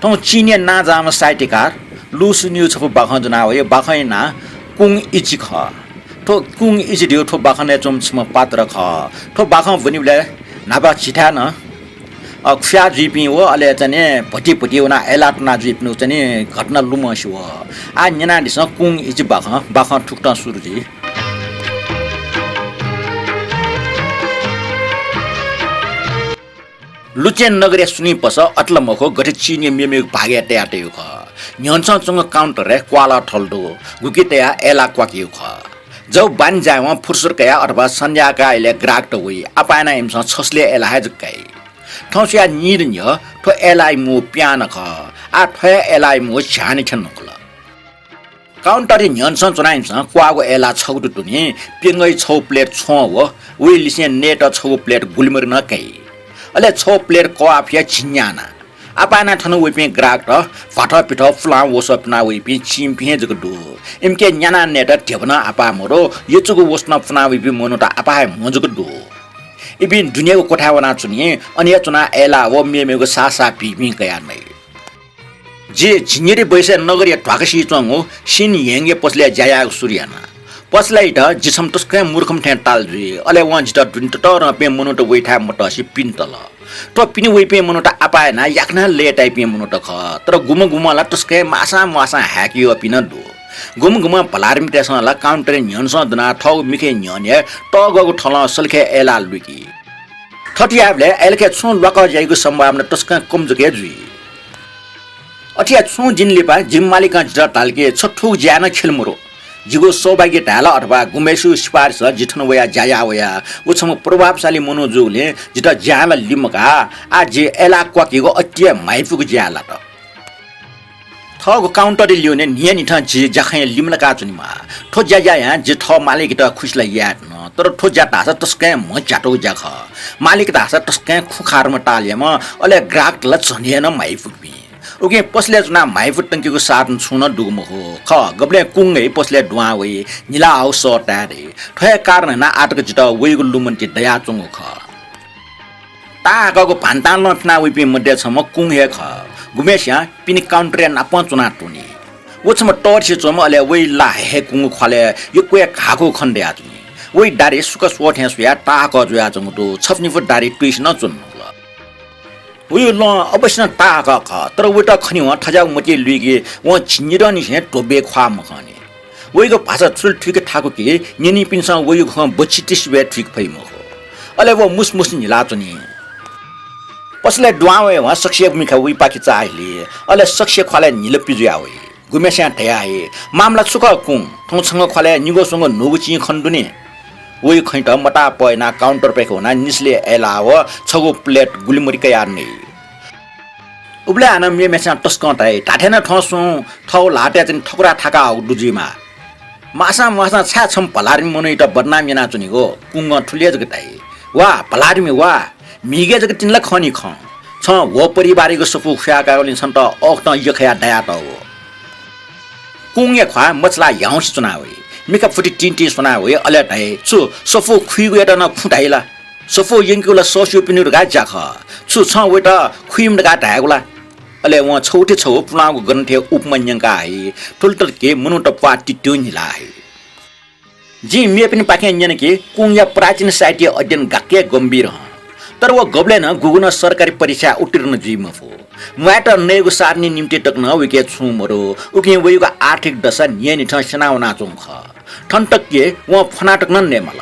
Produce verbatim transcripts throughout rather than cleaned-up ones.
थौं चीनया नांजाःम्ह साहित्यकार लु सुन्युया छपु बाखं ज्वना वइ। बाखंया नां कुङ इजि खः। थ्व कुङ इजि धइगु थ्व बाखनय् च्वंम्ह छम्ह पात्र खः। थ्व बाखं ब्वनीबलय् न्हापा झीथाय् नं, अ, खुया जुइपिं व अले चाहिँ नि भति भति वनाः अय्‌लाः त्वना जुइपिनिगु चाहिँ नि घटना लुमंसे वः। आः न्यनादिसँ कुङ इजि बाखं, बाखं थुकथं सुरु जुइ। लुचेन नगरया सुनिं पसः अथे ला मखु, गथे चीनया मेमेगु भागय् तयातयागु खः। न्ह्यःने च्वंगु काउन्टरय् क्वाःलः थल दु, गुकी तयाः अय्‌लाः क्वाकीगु खः। जव बानी जायेवं फुरसुर कयाः अथवा सन्ध्याकाः इलय् ग्राहकत वइ, आपाः यानाः इमिसं छसलय् अय्‌लाः हे जक काइ। थौं स्वयाः नीदँ न्ह्यः थ्व अय्‌लाःया मू प्यान खः। आः थ्व हे अय्‌लाःया मू झ्याःने थ्यन धुंकल। काउन्टरया न्ह्यःने च्वनाः इमिसं क्वाःगु अय्‌लाः छगू दु दुनि, प्यंगःया छगू प्लेट छ्वं व वइ लिसें नयेत छगू प्लेट गुलिमरि नं काइ। अले छगू प्लेट कवाफया झिंन्याः ना। आपाः यानाः थन वइपिं ग्राहकत भ्वाथः पिथः पुलां वसः पुना वइपिं चीमिपिं हे जक दु। इमिके न्यानाः नयेत ध्यबा नं आपाः मदु, यचुगु वसः नं पुना वइपिं मनूत आपाः हे म्हो जक दु। इपिं दुनेगु क्वथाय् वनाच्वनी, अन हे च्वनाः अय्‌लाः व मेमेगु साःसाः पीपिं कयाः नइ। जि झिंनिदँ बयसय् नगरया ध्वाखासि च्वंगु सिन ह्येंगया पसलय् ज्या यायेगु सुरु याना। पसलय्‌यात जि छम्ह तसकं हे मूर्खम्ह थें ताल जुइ। अले वं जितः दुने ततःधंपिं मनूत वइथाय् मतसे पिने तल। थ्व पिने वइपिं मनूत आपाः यानाः याकनं लय्‌ताइपिं मनूत खः, तर गुम्ह गुम्हं ला तसकं हे माःसां म्वाःसां हाय्‌के यःपिं नं दु। गुम्ह गुम्हं भलारिमितय्‌सं ला काउन्टरया न्ह्यःनेसं दनाः थःगु मिखाया न्ह्यःने तःग्वःगु थलं सलखय् अय्‌लाः लुइकी। थथे यायेबलय् अय्‌लाखय् छुं ल्वाकः ज्याइगु सम्भावना तसकं कम जक हे जुइ। अथे याः छुं दिं लिपा जिमि मालिकं जितः धाल कि छ थुगु ज्याय् नं ख्यले मरु। जिगु सौभाग्य धाये ला अथवा गुम्हय्‌सिगु सिफारिसं जि थन वयाः ज्या याः वया। व छम्ह प्रभावशाली मनू जूगुलिं जितः ज्यां ला लिमकाः आः जि अय्‌लाः क्वाकीगु अति हे म्हाइपुगु ज्याय् लात। थःगु काउन्टरया ल्यूने न्हियान्हिथं जि ज्याखँय् लिमलाका च्वनेमाः। थ्व ज्या ज्यायां जि थः मालिकयात खुसि ला याये धुन, तर थ्व ज्या धाःसा तसकं हे म्ह झ्यातुगु ज्या खः। मालिक धाःसा तसकं हे खुँखारम्ह तालयाम्ह, अले ग्राहकत ला झन हे नं म्हाइपुपिं। उकिं पसलय् च्वनाः म्हाइपु तंकेगु साधन छुं नं दुगु मखु। खः, गबलें कुंगय् पसलय् दुहां वइ, न्हिला हाःगु सः ताये दइ। थ्व हे कारणं यानाः आःतक जितः वइगु लुमन्ति दयाच्वंगु खः। ताहाकःगु भान्तां लं फिना वइपिं मध्ये छम्ह कुंग हे खः। गुम्हय्‌सियां पिने काउन्टरया नापं च्वनातुनि। व छम्ह तःधिसे च्वंम्ह, अले वइ ला हे कुंगु ख्वालय् यक्व हे घाःखुगु खने दयाच्वनी। वइ दाह्री सुका स्वः थें स्वयाः ताहाकः जुयाच्वंगु दु। छपु निपु दाह्री तुइसे नं च्वने मखुल। वइगु लं अवश्य नं ताहाकः खः, तर वइत खनेवं थज्याःगु मतिइ लुइके वं झिंनिदँनिसें ध्वबे ख्वाः मखंनि। वइगु भाषा छुलि थुइके थाकु कि न्यनीपिन्सं वइगु खँ बच्छि तिस्सि बय् थुइके फइ मखु। अले व मुसुमुसु न्हिलाच्वनी। पसलय् दुहां वयेवं सकसिया मिखा वइपाखे चाःहिली, अले सकसिया ख्वालय् न्हिलापि जुया वइ। गुम्हय्‌सियां धया हइ, मामला छु खः कुं? थौं छंगु ख्वालय् निगू स्वंगू न्हूगु चिं खने दु नि। वइगु खँयात मताः पः यानाः काउन्टर पाखे वनाः निसलय् अय्‌लाः व छगू प्लेट गुलिमरि कयाः नइ। उबलय् हानं मेम्हय्‌सियां तसकं धाइ, धात्थें नं थौं सुं थःगु ल्हातय् च्वने थकुरा थाका हःगु दु जुइमाः। माःसां म्वाःसां छाय् छम्ह भलारिमि मनूयात बदनाम यानाच्वनीगु? कुंगं थुलि हे जक धाइ, वा भलारिमि वा, म्हिगय् जक तिनि ला खः नि खँ। छं व परिवारयागु सफू खुया कायेगुलिं छन्त अःखतं यखया दयातःगु। कुंगया ख्वाः मछालाः ह्याउँसे च्वना वइ। मिखा फुति तिंतिं स्वना वइ, अले धाइ, छु सफू खुइगुयात नं खुँ धाइ ला? सफू यंकेगु ला सःस्यूपिनिगु धकाः ज्या खः। छु छं वइत खुइम्ह धकाः धायेगु ला? अले वं छगू थें छगू पुलांगु ग्रन्थय् उपमा न्यंका हइ, थुलि तक कि मनूत प्वाः तित्तिं न्हिला हइ। जिं मेपिनिपाखें न्यन कि कुंगया प्राचीन साहित्य अध्ययन गाक्क हे गम्भीर हं, तर व गबलें नं गुगुं नं सरकारी परीक्षाय् उत्तीर्ण जुइ मफु। म्वायेत नयेगु साधनया निंतिं तक नं वइके छुं मदु। उकिं वइगु आर्थिक दशा न्हियान्हिथं स्यना वनाच्वंगु खः। थन तक कि वं फ्वना तक नं नयेमाल।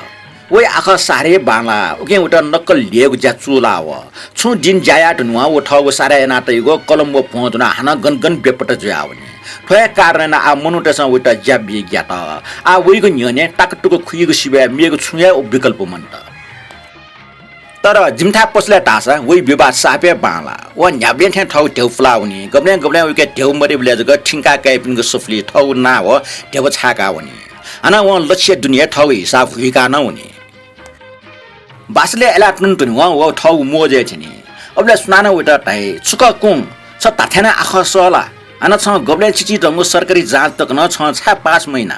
वइ आखः शहरय् बांलाः, उकिं वइत नक्कल ल्ययेगु ज्या चूलाः वः। छुं दिं ज्या याये धुनेवं व थःगु साथय् याना तइगु कलम व भ्वं ज्वनाः हानं गन गन बेपत्ता जुयावनी। थ्व हे कारणं यानाः आः मनूतय्‌सं वइत ज्या बी ग्यात। आः वइगु न्ह्यःने ताकतुक खुइगु सिबय् मेगु छुं हे विकल्प मन्त। तर जिमिथाय् पसलय् धाःसा वइ विवाद साप हे बांलाः। व न्ह्याबलें थें थःगु ध्यबा पुलावनी। गबलें गबलें वइके ध्यबा मदयेबलय् जक थिंका काइपिनिगु सफुलिइ थःगु नां व ध्यबा छाय्‌का वनी। हानं वं लच्छि दुने हे थःगु हिसाब हुइका नं वनी। बासलय् अय्‌लाः त्वने धुनेवं व थःगु मोजय् थ्यनी। अबलय् सुनानं वइत धाइ, छु खः कुं, छ धात्थें नं आखः सः ला? हानं छं गबलें चिचिधंगु सरकारी जाँच तक नं छं छाय् पास मयाना?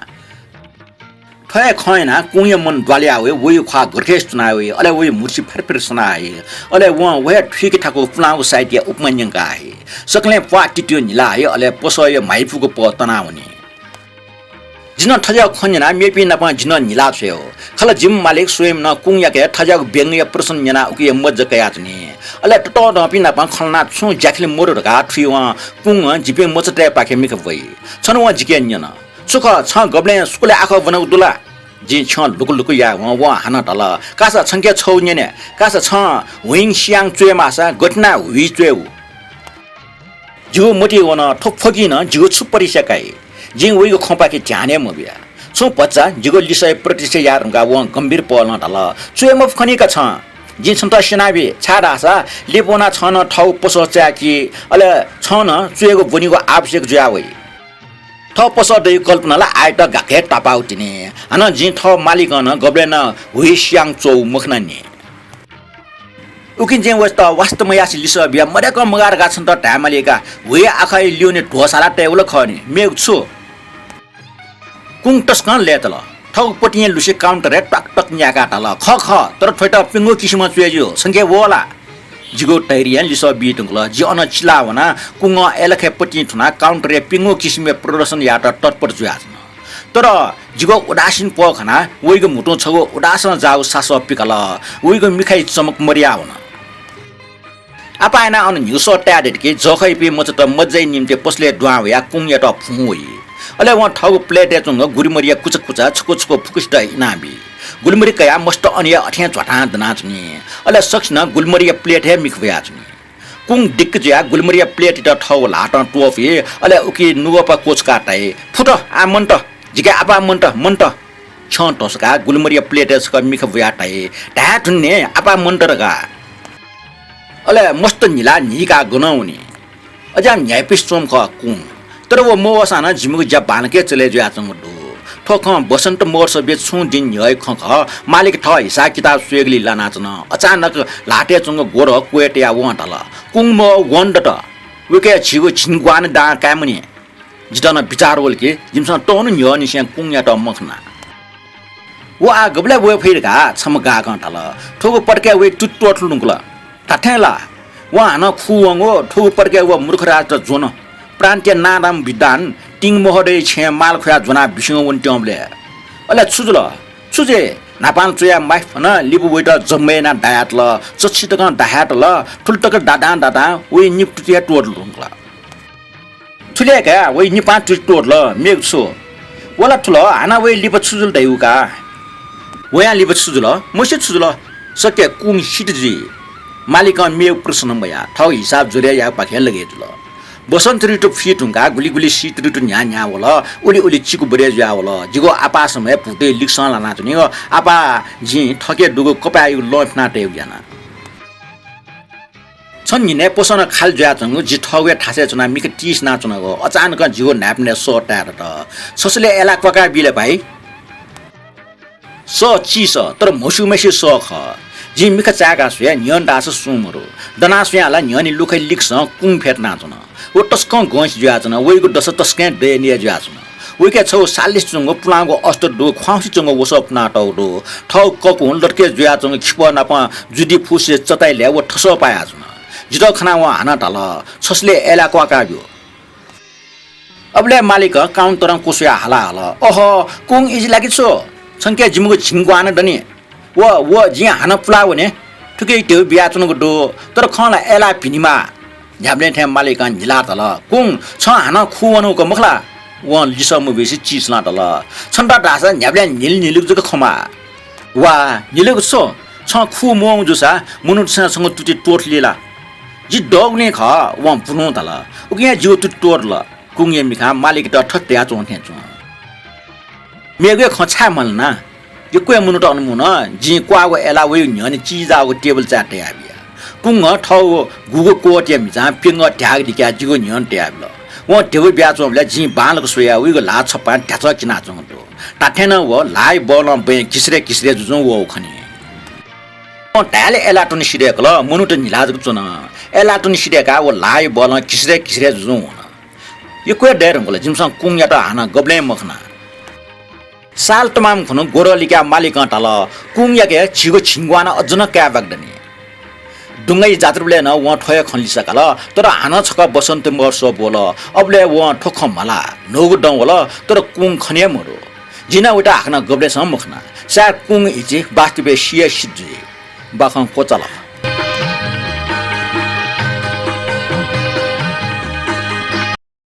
थ्व हे खँ यानाः कुंया मन द्वालया वइ, वइ ख्वाः गथे च्वना वइ, अले वइ म्हुतुसि फेर फेर सना हइ। अले वं व हे थुइके थाकु पुलांगु साहित्यया उपमा न्यंका हइ। सकलें प्वाः तितियो न्हिला हइ, अले पसःया म्हाइपुगु पः तनावनी। जिं थज्याःगु खँ न्यनाः मेपिं नाप जिं न्हिला छ्वये हो। खला जिमि मालिक स्वयम्भूं कुंयाके थज्याःगु व्यंगया प्रश्न न्यनाः उकिया मज्जा कयाच्वनी। अले ततःधंपिं नाप खँ ल्हानाः छुं ज्याखिलि मदु धकाः थुइवं कुंगं जिपिं मचातय्पाखे मिखा ब्वइ। छन्हु वं जिके न्यन, छु खः, छं गबलें सुकुलय् आखः ब्वनागु दु ला? जिं छ्यं लुकुलुकु यायेवं वं हानं धाल, कासा छंके छगू न्यने, कासा छं हुइङ सियाङ च्वयेमाःसा गथे यानाः हुइ च्वयेगु? जिगु मतिइ वन, थ्व फकिं नं जिगु छु परीक्षा काइ? जिं वइगु खँपाखे ध्यान हे मबिया। छुं भचा जिगु लिसःया प्रतीक्षा याये धुंकाः वं गम्भीर पहलं धाल, च्वये मफु खनी का छं। जिं छन्त स्यनाबी, छाय्धाःसा लिपा वनाः छं नं थःगु पसः चाय्की, अले छं नं च्वयेगु ब्वनीगु आवश्यक जुया वइ। थः पसः दइगु कल्पना ला आःयात गाक्क हे तापाःगु तिनि। हानं जिं थः मालिकं नं गबलें नं हुइ सियाङ च्वःगु मखनानि। उकिं जिं वयात वास्ता मयासें लिसः बिया, मदय्कं मगाः धकाः छन्त धायेमाली का, हुइया आखःया ल्यूने ध्वसा ला तयेगु ला खः नि, मेगु छु? कुंग तसकं लय्ताल। थःगु पतिं लुसे काउन्टरय् टकटक न्यायेकाः धाल, खः खः, तर थ्वयात प्यंगू किसिमं च्वये ज्यू, छंके वः ला? जिगु धैर्यं लिसः बी धुंकल। जि अन चिलाः वनाः कुंगं अय्लाखय् पतिं थुनाः काउन्टरय् प्यंगू किसिमया प्रदर्शन यायेत तत्पर जुयाच्वन। तर जिगु उदासीन पह खनाः वइगु म्हुतुं छगू उदासं जाःगु सासः पिकाल। वइगु मिखाया चमक मदयावन। आपाः यानाः अन न्ह्यसः ताये दत कि जःखःयापिं मचात मज्जाया निंतिं पसलय् दुहां वयाः कुंगयात फुं वइ। अले वं थःगु प्लेटय् च्वंगु गुलिमरिया कुचा कुचा छकू छकू फुक्कसित इनाबी। गुलिमरि कयाः मस्त अन हे अथें झ्वातां दनाच्वनी। अले सकसिनं गुलिमरिया प्लेट हे मिखा ब्वयाच्वनी। कुंग दिक्क जुयाः गुलिमरिया प्लेटयात थःगु ल्हातं त्वपुइ, अले उकी नुगःपा क्वछुकाः धाइ, फुत, आः मन्त, जिके आपाः मन्त, मन्त। छ्यं धस्काः गुलिमरिया प्लेटय् छकः मिखा ब्वयाः धाइ, धाये धुन नि, आपाः मन्त धकाः। अले मस्त न्हिलाः न्हीकाः गनं वनी। अज्याःम्ह न्ह्याइपुसे च्वंम्ह खः कुंग। तर व मवःसां नं जिमिगु ज्या बांलाक हे चले जुयाच्वंगु दु। थ्व खँ वसन्त महोत्सवया छुं दिं न्ह्यःया खँ खः। मालिक थः हिसाब किताब स्वयेगुलिइ लानाच्वन। अचानक ल्हातय् च्वंगु ग्वदँ क्वय् तयाः वं धाल, कुंग मवः, वने दत। वय्कःया झीगु झिंग्वाना दां कायेमनि। जितः नं बिचाः वल कि जिमिसं तःन्हु न्ह्यःनिसें कुंगयात मखना। व आः गबलय् वये फइ धकाः छम्ह गाःकं धाल। थुगु पदकय् वइ तुति त्वःतुं धुंकल। धात्थें ला? वं हानं खुवंगु थुगु पदकय् व मूर्खराजत ज्वन। प्रान्तया नांजाःम्ह विद्वान तिङ महोदयया छेँय् माल खुयाः ज्वनाः बिस्युं वनेत्यंबलय्। अले छु जुल? छु जुइ? न्हापां च्वया माफि फन, लिपा वइत जम्मा यानाः दायातल, चच्छि तकं दाहाय्तल, थुलि तक दादां दादां वइ निपा तुति हे त्वःतुं धुंकल। थुलि हे का, वइ निपां तुति त्वःतल, मेगु छु? व ला थुल, हानं वइ लिपा छु जुल धइगु का? वयां लिपा छु जुल? मस्यू छु जुल? सक्य कुंग सित जुइ। मालिकं मेगु प्रश्न मयाः, थःगु हिसाब जोडय् यायेगुपाखे लगे जुल। वसन्त ऋतु फुइ धुंकाः गुलि गुलि शीत ऋतु न्ह्याः न्ह्याः वल, उलि उलि चिकु बरय् जुयावल। जिगु आपाः समय् भूतया लिक्सं लानाच्वनीगु। आपाः जिं थःके दुगु कपाय्यागु लं फ्यना तयेगु याना। छन्हु न्हिनय् पसः नं खालि जुयाच्वंगु, जि थःगु हे थासय् च्वनाः मिखा तिसिनाच्वनागु। अचानकं जिगु न्हाय्पनय् सः ताये दत। छसलय् अय्लाः क्वाकाबी ले भाइ। सः चिसः, तर म्हस्यूम्हेसिया सः खः। जिं मिखा चाय्काः स्वया, न्ह्यःने दाःसा सुं मदु। दनाः स्वयाः ला न्ह्यःने लुखय् लिक्सं कुंग फ्यतुनाच्वन। व तसकं गंसि जुयाच्वन, वइगु दशा तसकं दयनीय जुयाच्वन। वइके छगू सालिस च्वंगु पुलांगु अस्तर दु, ख्वाउँसे च्वंगु वसः पुनातःगु दु। थःगु ककुं लतके जुयाच्वंगु खिपः नाप जुदि फुसे चताइलय् व थसः पायाच्वन। जितः खनाः वं हानं धाल, छसलय् अय्लाः क्वाकाब्यु। अबलय् मालिकं काउन्टरं क्वछुयाः हाला हल, अहो, कुंग इजि ला कि छु? छंके जिमिगु झिंग्वाना दनि। व, व जिं हानं पुला वने। थुकी धेबा बियाच्वनागु दु, तर खं ला अय्लाः भिनेमाः। न्ह्याबलें थें मालिकं न्हिलाः धाल, कुंग, छं हानं खुवंगु का मखु ला? वं लिसः मबिसे चिसलं धाल, छन्त धाःसा न्ह्याबलें न्हिल न्हिलगु जक खंमाः। वा, न्हिलगु छु? छं खुमवंगु जूसा मनूतय्सं छंगु तुति त्वःतुली ला? जि दःगुलिं खः, वं बुलुं धाल। उकिं हे जिगु तुति त्वःतल। कुंगया मिखां मालिकयात थथे धयाच्वं थें च्वं। मेगु हे खँ छाय् मल्हाना? यक्व हे मनूत अन मुन, जिं क्वाःगु अय्लाः वइगु न्ह्यःने चिजाःगु टेबल चाय् तयाबिया। कुंगं थःगु गुगु कोटया म्हिचां प्यंगः ध्यागः दिकाः जिगु न्ह्यःने तयाबिल। वं धेबा बियाच्वंबलय् जिं बांलाक स्वया, वइगु ल्हाः छपां ध्याचः किनाच्वंगु दु। धात्थें नं व ल्हाःया बलं बँय् घिस्रे घिस्रे जुजुं वःगु खनी। वं धायेले अय्लाः त्वने सिधय्कल, मनूत न्हिला जक च्वन। अय्लाः त्वने सिधय्काः व ल्हाःया बलं घिस्रे घिस्रे जुजुं वन। यक्व हे दये धुंकल, जिमिसं कुंगयात हानं गबलें मखना। साल तमाम खुन्हु ग्वदँ लिकाः मालिकं धाल, कुंगयाके झिगू झिंग्वाना अझ नं काय् बाकि दनि। दुंगै जात्राबलय् नं वं थ्व हे खँ लिसा काल, तर हानं छकः बसन्त महोत्सव ब्वल। अबलय् वं थ्व खँ म्हाला, न्हूगु दँ वल, तर कुंग खने हे मदु। जिं नं वयात हाकनं गबलेसं मखना। सायद कुंग हिचि वास्तवय् सिया सित जुइ। बाखं क्वचाल।